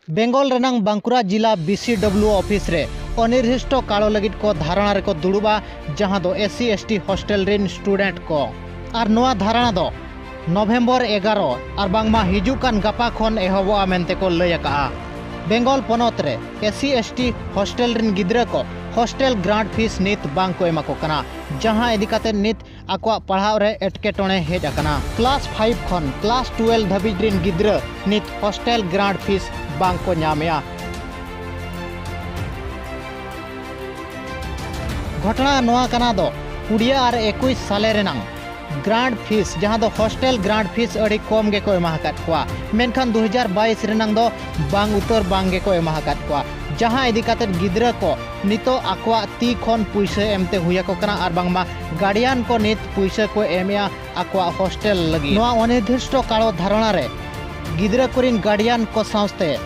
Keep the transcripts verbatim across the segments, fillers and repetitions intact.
ᱵᱮᱝᱜᱚᱞ ᱨᱮᱱᱟᱝ ᱵᱟᱸᱠᱩᱲᱟ ᱡᱤᱞᱟ B C W office ᱨᱮ ᱚᱱᱤᱨᱫᱤᱥᱴᱚ ᱠᱟᱞᱚ ᱞᱟᱹᱜᱤᱫ ᱠᱚ ᱫᱷᱟᱨᱚᱱᱟ ᱨᱮᱠᱚ ᱫᱩᱲᱩᱵᱼᱟ, ᱡᱟᱦᱟᱸ ᱫᱚ S C S T hostel ᱨᱤᱱ student ᱠᱚ᱾ ᱟᱨ ᱱᱚᱣᱟ ᱫᱷᱟᱨᱚᱱᱟ ᱫᱚ ᱱᱚᱵᱷᱮᱢᱵᱚᱨ ᱮᱜᱟᱨᱚ ᱟᱨ ᱵᱟᱝᱢᱟ ᱦᱤᱡᱩᱜ ᱠᱟᱱ ᱜᱟᱯᱟ ᱠᱷᱚᱱ ᱮᱦᱚᱵᱚᱜᱼᱟ ᱢᱮᱱᱛᱮ ᱠᱚ ᱞᱟᱹᱭ ᱟᱠᱟᱜᱼᱟ᱾ ᱵᱮᱝᱜᱚᱞ ᱯᱚᱱᱚᱛ ᱨᱮ S C S T hostel ᱨᱤᱱ ᱜᱤᱫᱽᱨᱟᱹ ᱠᱚ hostel grant fees ᱱᱤᱛ ᱵᱟᱝ ᱠᱚ ᱮᱢᱟ ᱠᱚ ᱠᱟᱱᱟ, ᱡᱟᱦᱟᱸ ᱤᱫᱤ ᱠᱟᱛᱮ ᱱᱤᱛ ᱟᱠᱚᱣᱟᱜ ᱯᱟᱲᱦᱟᱣ ᱨᱮ ᱮᱴᱠᱮᱴᱚᱬᱮ ᱦᱮᱡ ᱟᱠᱟᱱᱟ᱾ Class five ᱠᱷᱚᱱ class twelve ᱫᱷᱟᱹᱵᱤᱡ ᱨᱤᱱ ᱜᱤᱫᱽᱨᱟᱹ ᱱᱤᱛ hostel grant fees ᱵᱟᱝ ᱠᱚ ᱧᱟᱢᱮᱜᱼᱟ᱾ ᱜᱷᱚᱴᱚᱱᱟ ᱱᱚᱣᱟ ᱠᱟᱱᱟ ᱫᱚ ᱠᱩᱲᱤ ᱟᱨ ᱮᱠᱩᱥ ᱥᱟᱞᱮ ᱨᱮᱱᱟᱝ grant fees, ᱡᱟᱦᱟᱸ ᱫᱚ hostel grant fees ᱟᱹᱰᱤ ᱠᱚᱢ ᱜᱮᱠᱚ ᱮᱢᱟ ᱟᱠᱟᱫ ᱠᱚᱣᱟ, ᱢᱮᱱᱠᱷᱟᱱ ᱫᱩ ᱦᱟᱡᱟᱨ ᱵᱟᱭᱤᱥ ᱨᱮᱱᱟᱝ ᱫᱚ ᱵᱟᱝ ᱩᱛᱟᱹᱨ ᱵᱟᱝ ᱜᱮᱠᱚ ᱮᱢᱟ ᱟᱠᱟᱫ ᱠᱚᱣᱟ, ᱡᱟᱦᱟᱸ ᱤᱫᱤ ᱠᱟᱛᱮ ᱜᱤᱫᱽᱨᱟᱹ ᱠᱚ ᱱᱤᱛᱚᱜ ᱟᱠᱚᱣᱟᱜ ᱛᱤ ᱠᱷᱚᱱ ᱯᱩᱭᱥᱟᱹ ᱮᱢᱛᱮ ᱦᱩᱭ ᱟᱠᱚ ᱠᱟᱱᱟ ᱟᱨ ᱵᱟᱝᱢᱟ guardian ᱠᱚ ᱱᱤᱛ ᱯᱩᱭᱥᱟᱹ ᱠᱚ ᱮᱢᱮᱜᱼᱟ ᱟᱠᱚᱣᱟᱜ hostel ᱞᱟᱹᱜᱤᱫ᱾ ᱱᱚᱣᱟ ᱚᱱᱤᱨᱫᱤᱥᱴᱚ ᱠᱟᱞᱚ ᱫᱷᱟᱨᱚᱱᱟ ᱨᱮ ᱜᱤᱫᱽᱨᱟᱹ ᱠᱚᱨᱮᱱ guardian ᱠᱚ ᱥᱟᱶᱛᱮ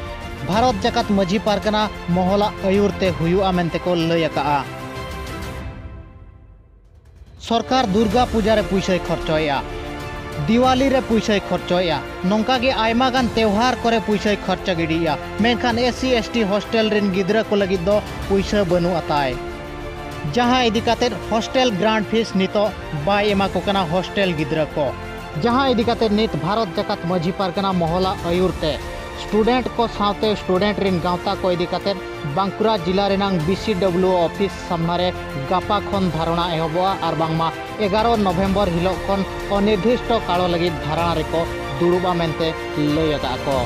ᱵᱷᱟᱨᱚᱛ ᱡᱟᱠᱟᱛ ᱢᱟᱹᱡᱷᱤ ᱯᱟᱨᱜᱟᱱᱟ ᱢᱚᱦᱚᱞᱟᱜ ᱟᱹᱭᱩᱨ ᱛᱮ ᱦᱩᱭᱩᱜᱼᱟ ᱢᱮᱱᱛᱮ ᱠᱚ ᱞᱟᱹᱭ ᱟᱠᱟᱜᱼᱟ᱾ ᱥᱚᱨᱠᱟᱨ ᱫᱩᱨᱜᱟ ᱯᱩᱡᱟ ᱨᱮ ᱯᱩᱭᱥᱟᱹᱭ ᱠᱷᱚᱨᱪᱚᱭᱮᱜᱼᱟ, ᱫᱤᱣᱟᱞᱤ ᱨᱮ ᱯᱩᱭᱥᱟᱹᱭ ᱠᱷᱚᱨᱪᱚᱭᱮᱜᱼᱟ, ᱱᱚᱝᱠᱟ ᱜᱮ ᱟᱭᱢᱟ ᱜᱟᱱ ᱛᱮᱣᱦᱟᱨ ᱠᱚᱨᱮ ᱯᱩᱭᱥᱟᱹᱭ ᱠᱷᱚᱨᱪᱟ ᱜᱤᱰᱤᱭᱮᱜᱼᱟ, ᱢᱮᱱᱠᱷᱟᱱ S C S T hostel ᱨᱤᱱ ᱜᱤᱫᱽᱨᱟᱹ ᱠᱚ ᱞᱟᱹᱜᱤᱫ ᱫᱚ ᱯᱩᱭᱥᱟᱹ ᱵᱟᱹᱱᱩᱜ ᱟᱛᱟᱭ᱾ ᱡᱟᱦᱟᱸ ᱤᱫᱤ ᱠᱟᱛᱮ hostel grant fees ᱱᱤᱛᱚᱜ ᱵᱟᱭ ᱮᱢᱟ ᱠᱚ ᱠᱟᱱᱟ hostel ᱜᱤᱫᱽᱨᱟᱹ ᱠᱚ, ᱡᱟᱦᱟᱸ ᱤᱫᱤ ᱠᱟᱛᱮ ᱱᱤᱛ ᱵᱷᱟᱨᱚᱛ ᱡᱟᱠᱟᱛ ᱢᱟᱹᱡᱷᱤ ᱯᱟᱨᱜᱟᱱᱟ ᱢᱚᱦᱚᱞᱟᱜ ᱟᱹᱭᱩᱨ ᱛᱮ student ᱠᱚ ᱥᱟᱶᱛᱮ student ᱨᱤᱱ ᱜᱟᱶᱛᱟ ᱠᱚ ᱤᱫᱤ ᱠᱟᱛᱮ ᱵᱟᱸᱠᱩᱲᱟ ᱡᱤᱞᱟ ᱨᱮᱱᱟᱝ B C W office ᱥᱟᱢᱱᱟ ᱨᱮ ᱜᱟᱯᱟ ᱠᱷᱚᱱ ᱫᱷᱟᱨᱚᱱᱟ ᱮᱦᱚᱵᱚᱜᱼᱟ ᱟᱨ ᱵᱟᱝᱢᱟ ᱮᱜᱟᱨᱚ ᱱᱚᱵᱷᱮᱢᱵᱚᱨ ᱦᱤᱞᱚᱜ ᱠᱷᱚᱱ ᱚᱱᱤᱨᱫᱤᱥᱴᱚ ᱠᱟᱞᱚ ᱞᱟᱹᱜᱤᱫ ᱫᱷᱟᱨᱚᱱᱟ ᱨᱮᱠᱚ ᱫᱩᱲᱩᱵᱼᱟ ᱢᱮᱱᱛᱮ ᱞᱟᱹᱭ ᱟᱠᱟᱫᱼᱟ ᱠᱚ᱾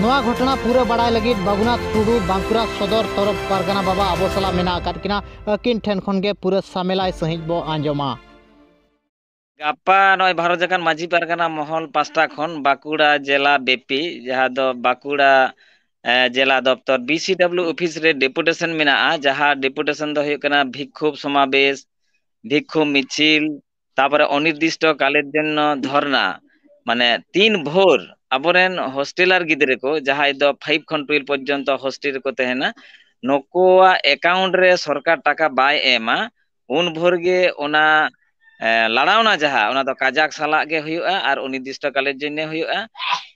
ᱱᱚᱣᱟ ᱜᱷᱚᱴᱚᱱᱟ ᱯᱩᱨᱟᱹ ᱵᱟᱲᱟᱭ ᱞᱟᱹᱜᱤᱫ ᱵᱟᱹᱵᱩᱱᱟᱛᱷ ᱴᱩᱰᱩ ᱵᱟᱸᱠᱩᱲᱟ ᱥᱚᱫᱚᱨ ᱛᱚᱨᱚᱯ ᱯᱟᱨᱜᱟᱱᱟ ᱵᱟᱵᱟ ᱟᱵᱚ ᱥᱟᱞᱟᱜ ᱢᱮᱱᱟᱜ ᱟᱠᱟᱫ ᱠᱤᱱᱟ, ᱟᱹᱠᱤᱱ ᱴᱷᱮᱱ ᱠᱷᱚᱱ ᱜᱮ ᱯᱩᱨᱟᱹ ᱥᱟᱢᱮᱞᱟᱭ ᱥᱟᱺᱦᱤᱡ ᱵᱚ ᱟᱸᱡᱚᱢᱟ᱾ ᱜᱟᱯᱟ ᱱᱚᱜᱼᱚᱭ ᱵᱷᱟᱨᱚᱛ ᱡᱟᱠᱟᱛ ᱢᱟᱹᱡᱷᱤ ᱯᱟᱨᱜᱟᱱᱟ ᱢᱚᱦᱚᱞ ᱯᱟᱥᱴᱟ ᱠᱷᱚᱱ ᱵᱟᱸᱠᱩᱲᱟ ᱡᱮᱞᱟ ᱵᱮᱯᱤ, ᱡᱟᱦᱟᱸ ᱫᱚ ᱵᱟᱸᱠᱩᱲᱟ, ᱮ, ᱡᱮᱞᱟ ᱫᱚᱯᱛᱚᱨ B C W office ᱨᱮ deputation ᱢᱮᱱᱟᱜᱼᱟ, ᱡᱟᱦᱟᱸ deputation ᱫᱚ ᱦᱩᱭᱩᱜ ᱠᱟᱱᱟ ᱵᱤᱠᱠᱷᱳᱵ ᱥᱚᱢᱟᱵᱮᱥ, ᱵᱤᱠᱠᱷᱳᱵ ᱢᱤᱪᱷᱤᱞ, ᱛᱟᱯᱚᱨᱮ ᱚᱱᱤᱨᱫᱤᱥᱴᱚ ᱠᱟᱞᱮᱨ ᱡᱚᱱᱱᱚ ᱫᱷᱚᱨᱱᱟ, ᱢᱟᱱᱮ ᱛᱤᱱ ᱵᱷᱳᱨ ᱟᱵᱚᱨᱮᱱ hosteler ᱜᱤᱫᱽᱨᱟᱹ ᱠᱚ, ᱡᱟᱦᱟᱸᱭ ᱫᱚ five ᱠᱷᱚᱱ twelve ᱯᱚᱨᱡᱚᱱᱛᱚ hostel ᱨᱮᱠᱚ ᱛᱟᱦᱮᱱᱟ, ᱱᱩᱠᱩᱣᱟᱜ account ᱨᱮ ᱥᱚᱨᱠᱟᱨ ᱴᱟᱠᱟ ᱵᱟᱭ ᱮᱢᱟ, ᱩᱱ ᱵᱷᱳᱨ ᱜᱮ ᱚᱱᱟ, ᱮ, ᱞᱟᱲᱟᱣᱱᱟ ᱡᱟᱦᱟᱸ, ᱚᱱᱟ ᱫᱚ ᱠᱟᱡᱟᱠ ᱥᱟᱞᱟᱜ ᱜᱮ ᱦᱩᱭᱩᱜᱼᱟ ᱟᱨ ᱚᱱᱤᱨᱫᱤᱥᱴᱚ ᱠᱟᱞᱮᱨ ᱡᱚᱱᱱᱚ ᱦᱩᱭᱩᱜᱼᱟ,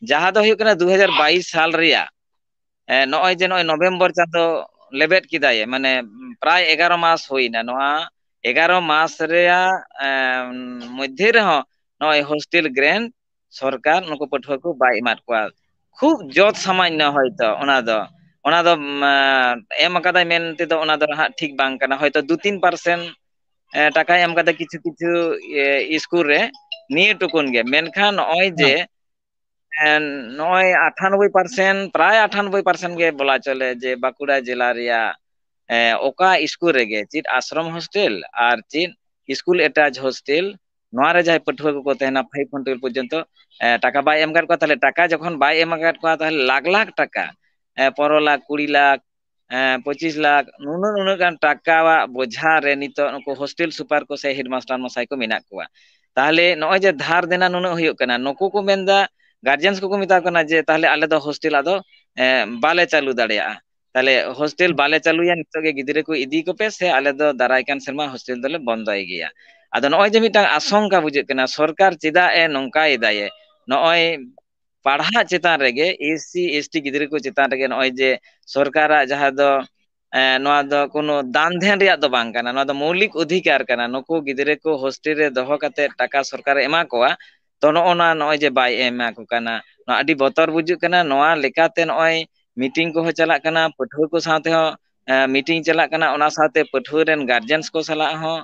ᱡᱟᱦᱟᱸ ᱫᱚ ᱦᱩᱭᱩᱜ ᱠᱟᱱᱟ ᱫᱩ ᱦᱟᱡᱟᱨ ᱵᱟᱭᱤᱥ ᱥᱟᱞ ᱨᱮᱭᱟᱜ ᱮ, ᱱᱚᱜᱼᱚᱭ ᱡᱮ ᱱᱚᱜᱼᱚᱭ ᱱᱚᱵᱷᱮᱢᱵᱚᱨ ᱪᱟᱸᱫᱚ ᱞᱮᱵᱮᱫ ᱠᱮᱫᱟᱭ, ᱢᱟᱱᱮ ᱯᱨᱟᱭ ᱮᱜᱟᱨᱚ ᱢᱟᱥ ᱦᱩᱭᱱᱟ, ᱱᱚᱣᱟ ᱮᱜᱟᱨᱚ ᱢᱟᱥ ᱨᱮᱭᱟᱜ ᱮᱢ, ᱢᱚᱫᱽᱫᱷᱮ ᱨᱮᱦᱚᱸ ᱱᱚᱜᱼᱚᱭ ᱦᱳᱥᱴᱮᱞ ᱜᱨᱮᱱᱴ ᱥᱚᱨᱠᱟᱨ ᱱᱩᱠᱩ ᱯᱟᱹᱴᱷᱩᱣᱟᱹ ᱠᱚ ᱵᱟᱭ ᱮᱢᱟᱫ ᱠᱚᱣᱟ᱾ ᱠᱷᱩᱵ ᱡᱚᱛ ᱥᱟᱢᱟᱱᱱᱚ ᱦᱚᱭᱛᱚ ᱚᱱᱟ ᱫᱚ, ᱚᱱᱟ ᱫᱚ ᱮᱢ ᱟᱠᱟᱫᱟᱭ ᱢᱮᱱ ᱛᱮᱫᱚ ᱚᱱᱟ ᱫᱚ ᱦᱟᱸᱜ ᱴᱷᱤᱠ ᱵᱟᱝ ᱠᱟᱱᱟ᱾ ᱦᱚᱭᱛᱚ ᱫᱩ ᱛᱤᱱ ᱯᱟᱨᱥᱮᱱᱴ ᱴᱟᱠᱟᱭ ᱮᱢ ᱠᱟᱫᱟ ᱠᱤᱪᱷᱩ ᱠᱤᱪᱷᱩ ᱤᱥᱠᱩᱞ ᱨᱮ, ᱱᱤᱭᱟᱹ ᱴᱩᱠᱩᱱ ᱜᱮ᱾ ᱢᱮᱱᱠᱷᱟᱱ ᱱᱚᱜᱼᱚᱭ ᱡᱮ ᱱᱚᱜᱼᱚᱭ ᱟᱴᱷᱟᱱᱚᱵᱵᱳᱭ ᱯᱟᱨᱥᱮᱱᱴ, ᱯᱨᱟᱭ ᱟᱴᱷᱟᱱᱚᱵᱵᱳᱭ ᱯᱟᱨᱥᱮᱱᱴ ᱜᱮ ᱵᱚᱞᱟ ᱪᱚᱞᱮ ᱡᱮ ᱵᱟᱸᱠᱩᱲᱟ ᱡᱮᱞᱟ ᱨᱮᱭᱟᱜ ᱚᱠᱟ ᱤᱥᱠᱩᱞ ᱨᱮᱜᱮ ᱪᱮᱫ ᱟᱥᱨᱚᱢ ᱦᱳᱥᱴᱮᱞ ᱟᱨ ᱪᱮᱫ ᱤᱥᱠᱩᱞ ᱮᱴᱟᱪ ᱦᱳᱥᱴᱮᱞ, ᱱᱚᱣᱟ ᱨᱮ ᱡᱟᱦᱟᱸᱭ ᱯᱟᱹᱴᱷᱩᱣᱟᱹ ᱠᱚᱠᱚ ᱛᱟᱦᱮᱱᱟ ᱯᱷᱟᱭᱤᱵᱷ ᱠᱷᱚᱱ ᱴᱩᱭᱮᱞᱵᱷ ᱯᱚᱨᱡᱚᱱᱛᱚ ᱴᱟᱠᱟ ᱵᱟᱭ ᱮᱢ ᱟᱠᱟᱫ ᱠᱚᱣᱟ᱾ ᱛᱟᱦᱚᱞᱮ ᱴᱟᱠᱟ ᱡᱚᱠᱷᱚᱱ ᱵᱟᱭ ᱮᱢ ᱟᱠᱟᱫ ᱠᱚᱣᱟ, ᱛᱟᱦᱚᱞᱮ ᱞᱟᱠᱷ ᱞᱟᱠᱷ ᱴᱟᱠᱟ, ᱯᱚᱱᱨᱚ ᱞᱟᱠᱷ, ᱠᱩᱲᱤ ᱞᱟᱠᱷ, ᱯᱚᱸᱪᱤᱥ ᱞᱟᱠᱷ, ᱱᱩᱱᱟᱹᱜ ᱱᱩᱱᱟᱹᱜ ᱜᱟᱱ ᱴᱟᱠᱟᱣᱟᱜ ᱵᱚᱡᱷᱟ ᱨᱮ ᱱᱤᱛᱚᱜ ᱱᱩᱠᱩ ᱦᱳᱥᱴᱮᱞ ᱥᱩᱯᱟᱨ ᱠᱚ ᱥᱮ ᱦᱮᱰᱢᱟᱥᱴᱟᱨ ᱢᱚᱥᱟᱭ ᱠᱚ ᱢᱮᱱᱟᱜ ᱠᱚᱣᱟ᱾ ᱛᱟᱦᱚᱞᱮ ᱱᱚᱜᱼᱚᱭ ᱡᱮ ᱫᱷᱟᱨ ᱫᱮᱱᱟ ᱱᱩᱱᱟᱹᱜ ᱦᱩᱭᱩᱜ ᱠᱟᱱᱟ, ᱱᱩᱠᱩ ᱠᱚ ᱢᱮᱱᱫᱟ, ᱜᱟᱨᱡᱮᱱᱥ ᱠᱚᱠᱚ ᱢᱮᱛᱟ ᱠᱚ ᱠᱟᱱᱟ ᱡᱮ ᱛᱟᱦᱚᱞᱮ ᱟᱞᱮ ᱫᱚ ᱦᱳᱥᱴᱮᱞ ᱟᱫᱚ ᱵᱟᱞᱮ ᱪᱟᱹᱞᱩ ᱫᱟᱲᱮᱭᱟᱜᱼᱟ᱾ ᱛᱟᱦᱚᱞᱮ ᱦᱳᱥᱴᱮᱞ ᱵᱟᱞᱮ ᱪᱟᱹᱞᱩᱭᱟ, ᱱᱤᱛᱚᱜ ᱜᱮ ᱜᱤᱫᱽᱨᱟᱹ ᱠᱚ ᱤᱫᱤ ᱠᱚᱯᱮ, ᱥᱮ ᱟᱞᱮ ᱫᱚ ᱫᱟᱨᱟᱭ ᱠᱟᱱ ᱥᱮᱨᱢᱟ ᱦᱳᱥᱴᱮᱞ ᱫᱚᱞᱮ ᱵᱚᱱᱫᱚᱭ ᱜᱮᱭᱟ᱾ ᱟᱫᱚ ᱱᱚᱜᱼᱚᱭ ᱡᱮ ᱢᱤᱫᱴᱟᱝ ᱟᱥᱚᱝᱠᱟ ᱵᱩᱡᱷᱟᱹᱜ ᱠᱟᱱᱟ, ᱥᱚᱨᱠᱟᱨ ᱪᱮᱫᱟᱜ ᱮ ᱱᱚᱝᱠᱟᱭ ᱫᱟᱭᱮ? ᱱᱚᱜᱼᱚᱭ ᱯᱟᱲᱦᱟᱜ ᱪᱮᱛᱟᱱ ᱨᱮᱜᱮ, ᱮᱥ ᱥᱤ ᱮᱥ ᱴᱤ ᱜᱤᱫᱽᱨᱟᱹ ᱠᱚ ᱪᱮᱛᱟᱱ ᱨᱮᱜᱮ ᱱᱚᱜᱼᱚᱭ ᱡᱮ ᱥᱚᱨᱠᱟᱨᱟᱜ ᱡᱟᱦᱟᱸ ᱫᱚ ᱮ, ᱱᱚᱣᱟ ᱫᱚ ᱠᱳᱱᱳ ᱫᱟᱱ ᱫᱷᱮᱭᱟᱱ ᱨᱮᱭᱟᱜ ᱫᱚ ᱵᱟᱝ ᱠᱟᱱᱟ, ᱱᱚᱣᱟ ᱫᱚ ᱢᱳᱣᱞᱤᱠ ᱚᱫᱷᱤᱠᱟᱨ ᱠᱟᱱᱟ᱾ ᱱᱩᱠᱩ ᱜᱤᱫᱽᱨᱟᱹ ᱠᱚ ᱦᱳᱥᱴᱮᱞ ᱨᱮ ᱫᱚᱦᱚ ᱠᱟᱛᱮ ᱴᱟᱠᱟ ᱥᱚᱨᱠᱟᱨᱮ ᱮᱢᱟ ᱠᱚᱣᱟ, ᱛᱚ ᱱᱚᱜᱼᱚ ᱱᱚᱣᱟ ᱱᱚᱜᱼᱚᱭ ᱡᱮ ᱵᱟᱭ ᱮᱢᱟ ᱠᱚ ᱠᱟᱱᱟ, ᱱᱚᱣᱟ ᱟᱹᱰᱤ ᱵᱚᱛᱚᱨ ᱵᱩᱡᱩᱜ ᱠᱟᱱᱟ᱾ ᱱᱚᱣᱟ ᱞᱮᱠᱟᱛᱮ ᱱᱚᱜᱼᱚᱭ ᱢᱤᱴᱤᱝ ᱠᱚᱦᱚᱸ ᱪᱟᱞᱟᱜ ᱠᱟᱱᱟ, ᱯᱟᱹᱴᱷᱩᱣᱟᱹ ᱠᱚ ᱥᱟᱶ ᱛᱮᱦᱚᱸ ᱢᱤᱴᱤᱝ ᱪᱟᱞᱟᱜ ᱠᱟᱱᱟ, ᱚᱱᱟ ᱥᱟᱶᱛᱮ ᱯᱟᱹᱴᱷᱩᱣᱟᱹ ᱨᱮᱱ ᱜᱟᱨᱡᱮᱱᱥ ᱠᱚ ᱥᱟᱞᱟᱜ ᱦᱚᱸ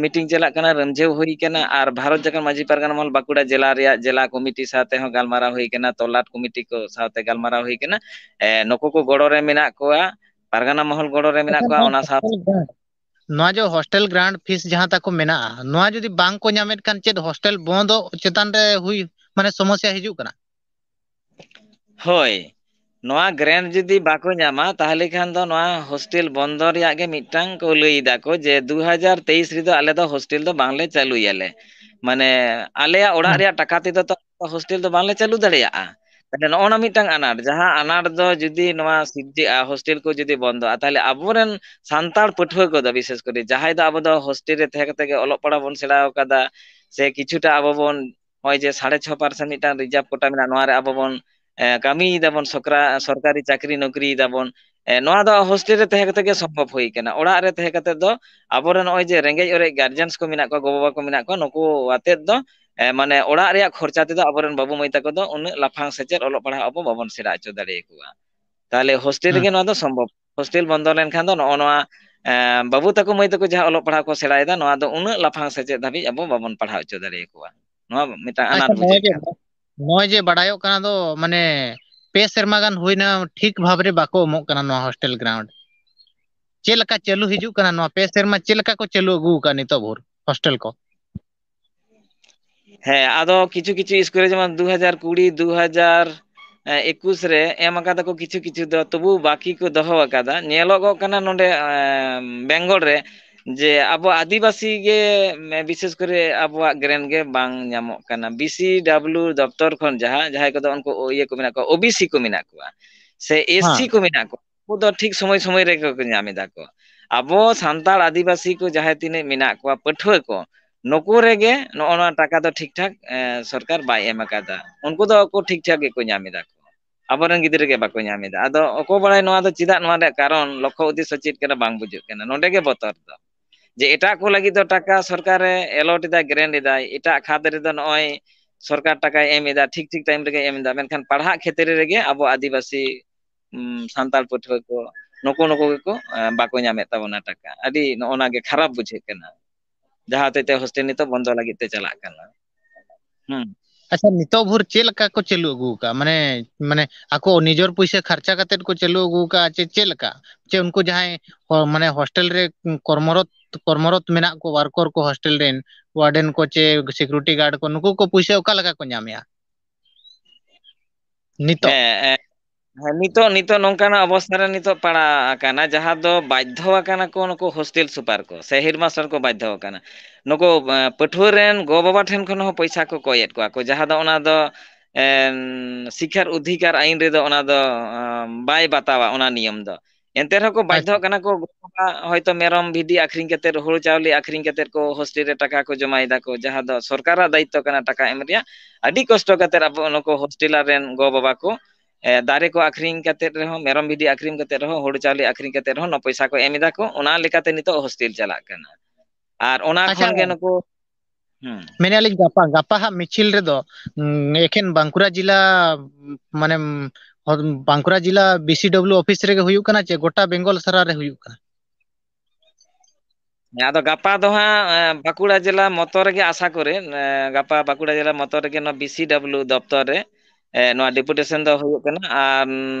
ᱢᱤᱴᱤᱝ ᱪᱟᱞᱟᱜ ᱠᱟᱱᱟ, ᱨᱟᱹᱢᱡᱷᱟᱹᱣ ᱦᱩᱭ ᱠᱟᱱᱟ᱾ ᱟᱨ ᱵᱷᱟᱨᱚᱛ ᱡᱷᱟᱲᱠᱷᱚᱸᱰ ᱢᱟᱹᱡᱷᱤ ᱯᱟᱨᱜᱟᱱᱟ ᱢᱚᱦᱚᱞ ᱵᱟᱸᱠᱩᱲᱟ ᱡᱮᱞᱟ ᱨᱮᱭᱟᱜ ᱡᱮᱞᱟ ᱠᱚᱢᱤᱴᱤ ᱥᱟᱶᱛᱮ ᱦᱚᱸ ᱜᱟᱞᱢᱟᱨᱟᱣ ᱦᱩᱭ ᱠᱟᱱᱟ, ᱛᱚᱞᱟᱴ ᱠᱚᱢᱤᱴᱤ ᱠᱚ ᱥᱟᱶᱛᱮ ᱜᱟᱞᱢᱟᱨᱟᱣ ᱦᱩᱭ ᱠᱟᱱᱟ᱾ ᱮ, ᱱᱩᱠᱩ ᱠᱚ ᱜᱚᱲᱚ ᱨᱮ ᱢᱮᱱᱟᱜ ᱠᱚᱣᱟ, ᱯᱟᱨᱜᱟᱱᱟ ᱢᱚᱦᱚᱞ ᱜᱚᱲᱚ ᱨᱮ ᱢᱮᱱᱟᱜ ᱠᱚᱣᱟ᱾ ᱚᱱᱟ ᱥᱟᱶ ᱱᱚᱣᱟ ᱡᱮ ᱦᱳᱥᱴᱮᱞ ᱜᱨᱟᱱᱴ ᱯᱷᱤᱥ ᱡᱟᱦᱟᱸ ᱛᱟᱠᱚ ᱢᱮᱱᱟᱜᱼᱟ, ᱱᱚᱣᱟ ᱡᱩᱫᱤ ᱵᱟᱝ ᱠᱚ ᱧᱟᱢᱮᱫ ᱠᱷᱟᱱ ᱪᱮᱫ ᱦᱳᱥᱴᱮᱞ ᱵᱚᱱᱫᱚᱜ ᱪᱮᱛᱟᱱ ᱨᱮ ᱦᱩᱭ, ᱢᱟᱱᱮ, ᱥᱚᱢᱚᱥᱥᱟ ᱦᱤᱡᱩᱜ ᱠᱟᱱᱟ? ᱦᱳᱭ, ᱱᱚᱣᱟ ᱜᱨᱮᱱᱴ ᱡᱩᱫᱤ ᱵᱟᱠᱚ ᱧᱟᱢᱟ, ᱛᱟᱦᱚᱞᱮ ᱠᱷᱟᱱ ᱫᱚ ᱱᱚᱣᱟ ᱦᱳᱥᱴᱮᱞ ᱵᱚᱱᱫᱚ ᱨᱮᱭᱟᱜ ᱜᱮ ᱢᱤᱫᱴᱟᱝ ᱠᱚ ᱞᱟᱹᱭ ᱫᱟ ᱠᱚ ᱡᱮ ᱫᱩ ᱦᱟᱡᱟᱨ ᱛᱮᱭᱤᱥ ᱨᱮᱫᱚ ᱟᱞᱮ ᱫᱚ ᱦᱳᱥᱴᱮᱞ ᱫᱚ ᱵᱟᱝᱞᱮ ᱪᱟᱹᱞᱩᱭᱟᱞᱮ᱾ ᱢᱟᱱᱮ ᱟᱞᱮᱭᱟᱜ ᱚᱲᱟᱜ ᱨᱮᱭᱟᱜ ᱴᱟᱠᱟ ᱛᱮᱫᱚ ᱛᱚ ᱦᱳᱥᱴᱮᱞ ᱫᱚ ᱵᱟᱝᱞᱮ ᱪᱟᱹᱞᱩ ᱫᱟᱲᱮᱭᱟᱜᱼᱟ᱾ ᱛᱟᱦᱞᱮ ᱱᱚᱜᱼᱚ ᱱᱟ ᱢᱤᱫᱴᱟᱝ ᱟᱱᱟᱴ, ᱡᱟᱦᱟᱸ ᱟᱱᱟᱴ ᱫᱚ ᱡᱩᱫᱤ ᱱᱚᱣᱟ ᱥᱤᱨᱡᱟᱹᱜᱼᱟ, ᱦᱳᱥᱴᱮᱞ ᱠᱚ ᱡᱩᱫᱤ ᱵᱚᱱᱫᱚᱜᱼᱟ, ᱛᱟᱦᱞᱮ ᱟᱵᱚᱨᱮᱱ ᱥᱟᱱᱛᱟᱲ ᱯᱟᱹᱴᱷᱩᱣᱟᱹ ᱠᱚᱫᱚ ᱵᱤᱥᱮᱥ ᱠᱚᱨᱮ ᱡᱟᱦᱟᱸᱭ ᱫᱚ ᱟᱵᱚ ᱫᱚ ᱦᱳᱥᱴᱮᱞ ᱨᱮ ᱛᱟᱦᱮᱸ ᱠᱟᱛᱮ ᱜᱮ ᱚᱞᱚᱜ ᱯᱟᱲᱦᱟᱣ ᱵᱚᱱ ᱥᱮᱬᱟ ᱟᱠᱟᱫᱟ, ᱥᱮ ᱠᱤᱪᱷᱩᱴᱟ ᱟᱵᱚ ᱵᱚᱱ ᱱᱚᱜᱼᱚᱭ ᱡᱮ ᱥᱟᱲᱮ ᱪᱷᱚ ᱯᱟᱨᱥᱮᱱᱴ ᱢᱤᱫᱴᱟᱝ ᱨᱤᱡᱟᱨᱵᱷ ᱠᱳᱴᱟ ᱢᱮᱱᱟᱜᱼᱟ, ᱱᱚᱣᱟ ᱨᱮ ᱟᱵᱚ ᱵᱚᱱ ᱮ, ᱠᱟᱹᱢᱤᱭ ᱫᱟᱵᱚᱱ, ᱥᱚᱠᱨᱟ-, ᱥᱚᱨᱠᱟᱨᱤ ᱪᱟᱹᱠᱨᱤ ᱱᱚᱠᱨᱤᱭ ᱫᱟᱵᱚᱱ᱾ ᱮ, ᱱᱚᱣᱟ ᱫᱚ ᱦᱳᱥᱴᱮᱞ ᱨᱮ ᱛᱟᱦᱮᱸ ᱠᱟᱛᱮ ᱜᱮ ᱥᱚᱢᱵᱷᱚᱵ ᱦᱩᱭ ᱠᱟᱱᱟ᱾ ᱚᱲᱟᱜ ᱨᱮ ᱛᱟᱦᱮᱸ ᱠᱟᱛᱮ ᱫᱚ ᱟᱵᱚᱨᱮᱱ ᱱᱚᱜᱼᱚᱭ ᱡᱮ ᱨᱮᱸᱜᱮᱡ ᱚᱨᱮᱡ ᱜᱟᱨᱡᱮᱱᱥ ᱠᱚ ᱢᱮᱱᱟᱜ ᱠᱚᱣᱟ, ᱜᱚ-ᱵᱟᱵᱟ ᱠᱚ ᱢᱮᱱᱟᱜ ᱠᱚᱣᱟ, ᱱᱩᱠᱩ ᱟᱛᱮᱫ ᱫᱚ, ᱮ, ᱢᱟᱱᱮ ᱚᱲᱟᱜ ᱨᱮᱭᱟᱜ ᱠᱷᱚᱨᱪᱟ ᱛᱮᱫᱚ ᱟᱵᱚᱨᱮᱱ ᱵᱟᱹᱵᱩ ᱢᱟᱹᱭ ᱛᱟᱠᱚ ᱫᱚ ᱩᱱᱟᱹᱜ ᱞᱟᱯᱷᱟᱝ ᱥᱮᱪᱮᱫ ᱚᱞᱚᱜ ᱯᱟᱲᱦᱟᱜ ᱟᱵᱚ ᱵᱟᱵᱚᱱ ᱥᱮᱬᱟ ᱦᱚᱪᱚ ᱫᱟᱲᱮᱭᱟᱠᱚᱣᱟ᱾ ᱛᱟᱦᱚᱞᱮ ᱦᱳᱥᱴᱮᱞ ᱦᱩᱸ᱾ ᱨᱮᱜᱮ ᱱᱚᱣᱟ ᱫᱚ ᱥᱚᱢᱵᱷᱚᱵ᱾ ᱦᱳᱥᱴᱮᱞ ᱵᱚᱱᱫᱚ ᱞᱮᱱᱠᱷᱟᱱ ᱫᱚ ᱱᱚᱜᱼᱚ ᱱᱚᱣᱟ, ᱮ, ᱵᱟᱹᱵᱩ ᱛᱟᱠᱚ ᱢᱟᱹᱭ ᱛᱟᱠᱚ ᱡᱟᱦᱟᱸ ᱚᱞᱚᱜ ᱯᱟᱲᱦᱟᱜ ᱠᱚ ᱥᱮᱬᱟᱭᱮᱫᱟ, ᱱᱚᱣᱟ ᱫᱚ ᱩᱱᱟᱹᱜ ᱞᱟᱯᱷᱟᱝ ᱥᱮᱪᱮᱫ ᱫᱷᱟᱹᱵᱤᱡ ᱟᱵᱚ ᱵᱟᱵᱚᱱ ᱯᱟᱲᱦᱟᱣ ᱦᱚᱪᱚ ᱫᱟᱲᱮᱭᱟᱠᱚᱣᱟ᱾ ᱱᱚᱣᱟ ᱢᱤᱫᱴᱟᱝ ᱟᱱᱟᱴ ᱟᱪᱪᱷᱟ, ᱱᱚᱜᱼᱚᱭ ᱵᱩᱡᱷᱟᱹᱜ ᱡᱮ, ᱠᱟᱱᱟ᱾ ᱱᱚᱜᱼᱚᱭ ᱡᱮ ᱵᱟᱰᱟᱭᱚᱜ ᱠᱟᱱᱟ ᱫᱚ, ᱢᱟᱱᱮ, ᱯᱮ ᱥᱮᱨᱢᱟ ᱜᱟᱱ ᱦᱩᱭᱱᱟ, ᱴᱷᱤᱠ ᱵᱷᱟᱵᱽ ᱨᱮ ᱵᱟᱠᱚ ᱮᱢᱚᱜ ᱠᱟᱱᱟ ᱱᱚᱣᱟ ᱦᱳᱥᱴᱮᱞ ᱜᱨᱟᱣᱩᱱᱰ᱾ ᱪᱮᱫ ᱞᱮᱠᱟ ᱪᱟᱹᱞᱩ ᱦᱤᱡᱩᱜ ᱠᱟᱱᱟ ᱱᱚᱣᱟ ᱯᱮ ᱥᱮᱨᱢᱟ? ᱪᱮᱫ ᱞᱮᱠᱟ ᱠᱚ ᱪᱟᱹᱞᱩ ᱟᱹᱜᱩ ᱟᱠᱟᱫ ᱱᱤᱛᱚᱜ ᱵᱷᱳᱨ ᱦᱳᱥᱴᱮᱞ ᱠᱚ? ᱦᱮᱸ, ᱟᱫᱚ ᱠᱤᱪᱷᱩ ᱠᱤᱪᱷᱩ ᱥᱠᱩᱞ ᱨᱮ ᱡᱮᱢᱚᱱ ᱫᱩ ᱦᱟᱡᱟᱨ ᱠᱩᱲᱤ, ᱫᱩ ᱦᱟᱡᱟᱨ ᱮᱠᱩᱥ ᱨᱮ ᱮᱢ ᱟᱠᱟᱫᱟ ᱠᱚ ᱠᱤᱪᱷᱩ ᱠᱤᱪᱷᱩ ᱫᱚ, ᱛᱚᱵᱩ ᱵᱟᱹᱠᱤ ᱠᱚ ᱫᱚᱦᱚ ᱟᱠᱟᱫᱟ᱾ ᱧᱮᱞᱚᱜᱚᱜ ᱠᱟᱱᱟ ᱱᱚᱰᱮ, ᱮᱸ, ᱵᱮᱝᱜᱚᱞ ᱨᱮ ᱡᱮ ᱟᱵᱚ ᱟᱹᱫᱤᱵᱟᱹᱥᱤ ᱜᱮ, ᱢᱮ-, ᱵᱤᱥᱮᱥ ᱠᱚᱨᱮ ᱟᱵᱚᱣᱟᱜ ᱜᱨᱮᱱ ᱜᱮ ᱵᱟᱝ ᱧᱟᱢᱚᱜ ᱠᱟᱱᱟ᱾ ᱵᱤ ᱥᱤ ᱰᱟᱵᱞᱤᱭᱩ ᱫᱚᱯᱛᱚᱨ ᱠᱷᱚᱱ ᱡᱟᱦᱟᱸ, ᱡᱟᱦᱟᱸᱭ ᱠᱚᱫᱚ ᱩᱱᱠᱩ ᱤᱭᱟᱹ ᱠᱚ ᱢᱮᱱᱟᱜ ᱠᱚᱣᱟ, ᱳ ᱵᱤ ᱥᱤ ᱠᱚ ᱢᱮᱱᱟᱜ ᱠᱚᱣᱟ, ᱥᱮ ᱮᱥ ᱥᱤ ᱦᱮᱸ᱾ ᱠᱚ ᱢᱮᱱᱟᱜ ᱠᱚᱣᱟ, ᱩᱱᱠᱩ ᱫᱚ ᱴᱷᱤᱠ ᱥᱚᱢᱚᱭ ᱥᱚᱢᱚᱭ ᱨᱮᱜᱮ ᱠᱚ ᱧᱟᱢ ᱮᱫᱟ ᱠᱚ᱾ ᱟᱵᱚ ᱥᱟᱱᱛᱟᱲ ᱟᱹᱫᱤᱵᱟᱹᱥᱤ ᱠᱚ ᱡᱟᱦᱟᱸᱭ ᱛᱤᱱᱟᱹᱜ ᱢᱮᱱᱟᱜ ᱠᱚᱣᱟ, ᱯᱟᱹᱴᱷᱩᱣᱟᱹ ᱠᱚ, ᱱᱩᱠᱩ ᱨᱮᱜᱮ ᱱᱚᱜᱼᱚ ᱱᱚᱣᱟ ᱴᱟᱠᱟ ᱫᱚ ᱴᱷᱤᱠ ᱴᱷᱟᱠ, ᱮ, ᱥᱚᱨᱠᱟᱨ ᱵᱟᱭ ᱮᱢ ᱟᱠᱟᱫᱟ᱾ ᱩᱱᱠᱩ ᱫᱚ ᱟᱠᱚ ᱴᱷᱤᱠ ᱴᱷᱟᱠ ᱜᱮᱠᱚ ᱧᱟᱢ ᱮᱫᱟ ᱠᱚ᱾ ᱟᱵᱚᱨᱮᱱ ᱜᱤᱫᱽᱨᱟᱹ ᱜᱮ ᱵᱟᱠᱚ ᱧᱟᱢ ᱮᱫᱟ᱾ ᱟᱫᱚ ᱚᱠᱚᱭ ᱵᱟᱲᱟᱭ ᱱᱚᱣᱟ ᱫᱚ ᱪᱮᱫᱟᱜ, ᱱᱚᱣᱟ ᱨᱮᱭᱟᱜ ᱠᱟᱨᱚᱱ, ᱞᱚᱠᱠᱷᱚ ᱩᱫᱮᱥᱥᱚ ᱪᱮᱫ ᱠᱟᱱᱟ ᱵᱟᱝ ᱵᱩᱡᱷᱟᱹᱜ ᱠᱟᱱᱟ᱾ ᱱᱚᱰᱮ ᱜᱮ ᱵᱚᱛᱚᱨ ᱫᱚ᱾ ᱡᱮ ᱮᱴᱟᱜ ᱠᱚ ᱞᱟᱹᱜᱤᱫ ᱫᱚ ᱴᱟᱠᱟ ᱥᱚᱨᱠᱟᱨᱮ ᱮᱞᱚᱴ ᱮᱫᱟᱭ, ᱜᱨᱮᱱᱴ ᱮᱫᱟᱭ, ᱮᱴᱟᱜ ᱠᱷᱟᱛ ᱨᱮᱫᱚ ᱱᱚᱜᱼᱚᱭ ᱥᱚᱨᱠᱟᱨ ᱴᱟᱠᱟᱭ ᱮᱢ ᱮᱫᱟ, ᱴᱷᱤᱠ ᱴᱷᱤᱠ ᱴᱟᱭᱤᱢ ᱨᱮᱜᱮ ᱮᱢ ᱮᱫᱟ, ᱢᱮᱱᱠᱷᱟᱱ ᱯᱟᱲᱦᱟᱜ ᱠᱷᱮᱛᱨᱮ ᱨᱮᱜᱮ ᱟᱵᱚ ᱟᱹᱫᱤᱵᱟᱹᱥᱤ, ᱩᱢ, ᱥᱟᱱᱛᱟᱲ ᱯᱟᱹᱴᱷᱩᱣᱟᱹ ᱠᱚ ᱱᱩᱠᱩ ᱱᱩᱠᱩ ᱜᱮᱠᱚ, ᱮ, ᱵᱟᱠᱚ ᱧᱟᱢᱮᱫ ᱛᱟᱵᱚᱱᱟ ᱴᱟᱠᱟ᱾ ᱟᱹᱰᱤ ᱱᱚᱜᱼᱚ ᱱᱟ ᱜᱮ ᱠᱷᱟᱨᱟᱯ ᱵᱩᱡᱷᱟᱹᱜ ᱠᱟᱱᱟ, ᱡᱟᱦᱟᱸ ᱦᱚᱛᱮᱡ ᱛᱮ ᱦᱳᱥᱴᱮᱞ ᱱᱤᱛᱚᱜ ᱵᱚᱱᱫᱚ ᱞᱟᱹᱜᱤᱫ ᱛᱮ ᱪᱟᱞᱟᱜ ᱠᱟᱱᱟ᱾ ᱦᱩᱸ᱾ ᱟᱪᱪᱷᱟ, ᱱᱤᱛᱚᱜ ᱵᱷᱳᱨ ᱪᱮᱫ ᱞᱮᱠᱟ ᱠᱚ ᱪᱟᱹᱞᱩ ᱟᱹᱜᱩ ᱟᱠᱟᱫᱼᱟ? ᱢᱟᱱᱮ, ᱢᱟᱱᱮ ᱟᱠᱚ ᱱᱤᱡᱚᱨ ᱯᱩᱭᱥᱟᱹ ᱠᱷᱟᱨᱪᱟ ᱠᱟᱛᱮᱫ ᱠᱚ ᱪᱟᱹᱞᱩ ᱟᱹᱜᱩ ᱟᱠᱟᱫᱼᱟ ᱪᱮ ᱪᱮᱫ ᱞᱮᱠᱟ? ᱪᱮ ᱩᱱᱠᱩ ᱡᱟᱦᱟᱸᱭ ᱦᱚ-, ᱢᱟᱱᱮ ᱦᱳᱥᱴᱮᱞ ᱨᱮ ᱠᱚᱨᱢᱚᱨᱚᱛ, ᱠᱚᱨᱢᱚᱨᱚᱛ ᱢᱮᱱᱟᱜ ᱠᱚ, ᱣᱟᱨᱠᱚᱨ ᱠᱚ ᱦᱳᱥᱴᱮᱞ ᱨᱮᱱ, ᱣᱟᱨᱰᱮᱱ ᱠᱚ ᱪᱮ ᱥᱤᱠᱩᱨᱤᱴᱤ ᱜᱟᱨᱰ ᱠᱚ, ᱱᱩᱠᱩ ᱠᱚ ᱯᱩᱭᱥᱟᱹ ᱚᱠᱟ ᱞᱮᱠᱟ ᱠᱚ ᱧᱟᱢᱮᱜᱼᱟ ᱱᱤᱛᱚᱜ? ᱦᱮᱸ, ᱦᱮᱸ, ᱦᱮᱸ, ᱱᱤᱛᱚᱜ, ᱱᱤᱛᱚᱜ ᱱᱚᱝᱠᱟᱱᱟᱜ ᱚᱵᱚᱥᱛᱷᱟ ᱨᱮ ᱱᱤᱛᱚᱜ ᱯᱟᱲᱟᱣ ᱟᱠᱟᱱᱟ, ᱡᱟᱦᱟᱸ ᱫᱚ ᱵᱟᱫᱽᱫᱷᱚ ᱟᱠᱟᱱᱟ ᱠᱚ ᱱᱩᱠᱩ ᱦᱳᱥᱴᱮᱞ ᱥᱩᱯᱟᱨ ᱠᱚ ᱥᱮ ᱦᱮᱰᱢᱟᱥᱴᱟᱨ ᱠᱚ ᱵᱟᱫᱽᱫᱷᱚ ᱟᱠᱟᱱᱟ᱾ ᱱᱩᱠᱩ, ᱮ, ᱯᱟᱹᱴᱷᱩᱣᱟᱹ ᱨᱮᱱ ᱜᱚ-ᱵᱟᱵᱟ ᱴᱷᱮᱱ ᱠᱷᱚᱱ ᱦᱚᱸ ᱯᱚᱭᱥᱟ ᱠᱚ ᱠᱚᱭᱮᱫ ᱠᱚᱣᱟ ᱠᱚ, ᱡᱟᱦᱟᱸ ᱫᱚ ᱚᱱᱟ ᱫᱚ, ᱮᱢ, ᱥᱤᱠᱷᱟᱨ ᱚᱫᱷᱤᱠᱟᱨ ᱟᱭᱤᱱ ᱨᱮᱫᱚ ᱚᱱᱟ ᱫᱚ, ᱮᱢ, ᱵᱟᱭ ᱵᱟᱛᱟᱣᱟ ᱚᱱᱟ ᱱᱤᱭᱚᱢ ᱫᱚ᱾ ᱮᱱᱛᱮ ᱨᱮᱦᱚᱸ ᱠᱚ ᱵᱟᱫᱽᱫᱷᱚᱜ ᱟᱪᱪᱷᱟ᱾ ᱠᱟᱱᱟ ᱠᱚ, ᱦᱚᱭᱛᱚ ᱢᱮᱨᱚᱢ ᱵᱷᱤᱰᱤ ᱟᱹᱠᱷᱨᱤᱧ ᱠᱟᱛᱮᱫ, ᱦᱩᱲᱩ ᱪᱟᱣᱞᱮ ᱟᱹᱠᱷᱨᱤᱧ ᱠᱟᱛᱮᱫ ᱠᱚ ᱦᱳᱥᱴᱮᱞ ᱨᱮ ᱴᱟᱠᱟ ᱠᱚ ᱡᱚᱢᱟᱭ ᱫᱟᱠᱚ, ᱡᱟᱦᱟᱸ ᱫᱚ ᱥᱚᱨᱠᱟᱨᱟᱜ ᱫᱟᱭᱤᱛᱛᱚ ᱠᱟᱱᱟ ᱴᱟᱠᱟ ᱮᱢ ᱨᱮᱭᱟᱜ᱾ ᱟᱹᱰᱤ ᱠᱚᱥᱴᱚ ᱠᱟᱛᱮᱫ ᱟᱵᱚ ᱱᱩᱠᱩ ᱦᱳᱥᱴᱮᱞᱟᱨ ᱨᱮᱱ ᱜᱚ ᱵᱟᱵᱟ ᱠᱚ, ᱮ, ᱫᱟᱨᱮ ᱠᱚ ᱟᱹᱠᱷᱨᱤᱧ ᱠᱟᱛᱮᱫ ᱨᱮᱦᱚᱸ, ᱢᱮᱨᱚᱢ ᱵᱷᱤᱰᱤ ᱟᱹᱠᱷᱨᱤᱧ ᱠᱟᱛᱮᱫ ᱨᱮᱦᱚᱸ, ᱦᱩᱲᱩ ᱪᱟᱣᱞᱮ ᱟᱹᱠᱷᱨᱤᱧ ᱠᱟᱛᱮᱫ ᱨᱮᱦᱚᱸ ᱱᱚᱣᱟ ᱯᱚᱭᱥᱟ ᱠᱚ ᱮᱢ ᱮᱫᱟ ᱠᱚ, ᱚᱱᱟ ᱞᱮᱠᱟᱛᱮ ᱱᱤᱛᱚᱜ ᱦᱳᱥᱴᱮᱞ ᱪᱟᱞᱟᱜ ᱠᱟᱱᱟ᱾ ᱟᱨ ᱚᱱᱟ ᱟᱪᱪᱷᱟ᱾ ᱠᱷᱚᱱ ᱜᱮ ᱱᱩᱠᱩ, ᱦᱩᱸ᱾ ᱢᱮᱱᱮᱫᱼᱟ ᱞᱤᱧ, ᱜᱟᱯᱟ, ᱜᱟᱯᱟ ᱦᱟᱸᱜ ᱢᱤᱪᱷᱤᱞ ᱨᱮᱫᱚ, ᱩᱸ, ᱮᱠᱷᱮᱱ ᱵᱟᱸᱠᱩᱲᱟ ᱡᱮᱞᱟ, ᱢᱟᱱᱮ, ᱩᱸ, ᱵᱟᱸᱠᱩᱲᱟ ᱡᱮᱞᱟ B C W ᱚᱯᱷᱤᱥ ᱨᱮᱜᱮ ᱦᱩᱭᱩᱜ ᱠᱟᱱᱟ ᱪᱮ ᱜᱚᱴᱟ ᱵᱮᱝᱜᱚᱞ ᱥᱟᱨᱟ ᱨᱮ ᱦᱩᱭᱩᱜ ᱠᱟᱱᱟ? ᱦᱮᱸ, ᱟᱫᱚ ᱜᱟᱯᱟ ᱫᱚ ᱦᱟᱸᱜ, ᱮ, ᱵᱟᱸᱠᱩᱲᱟ ᱡᱮᱞᱟ ᱢᱚᱛᱚ ᱨᱮᱜᱮ ᱟᱥᱟ ᱠᱚᱨᱮ, ᱮ, ᱜᱟᱯᱟ ᱵᱟᱸᱠᱩᱲᱟ ᱡᱮᱞᱟ ᱢᱚᱛᱚ ᱨᱮᱜᱮ ᱱᱚᱣᱟ B C W ᱫᱚᱯᱛᱚᱨ ᱨᱮ, ᱮ, ᱱᱚᱣᱟ ᱰᱮᱯᱩᱴᱮᱥᱚᱱ ᱫᱚ ᱦᱩᱭᱩᱜ ᱠᱟᱱᱟ᱾ ᱟᱨ,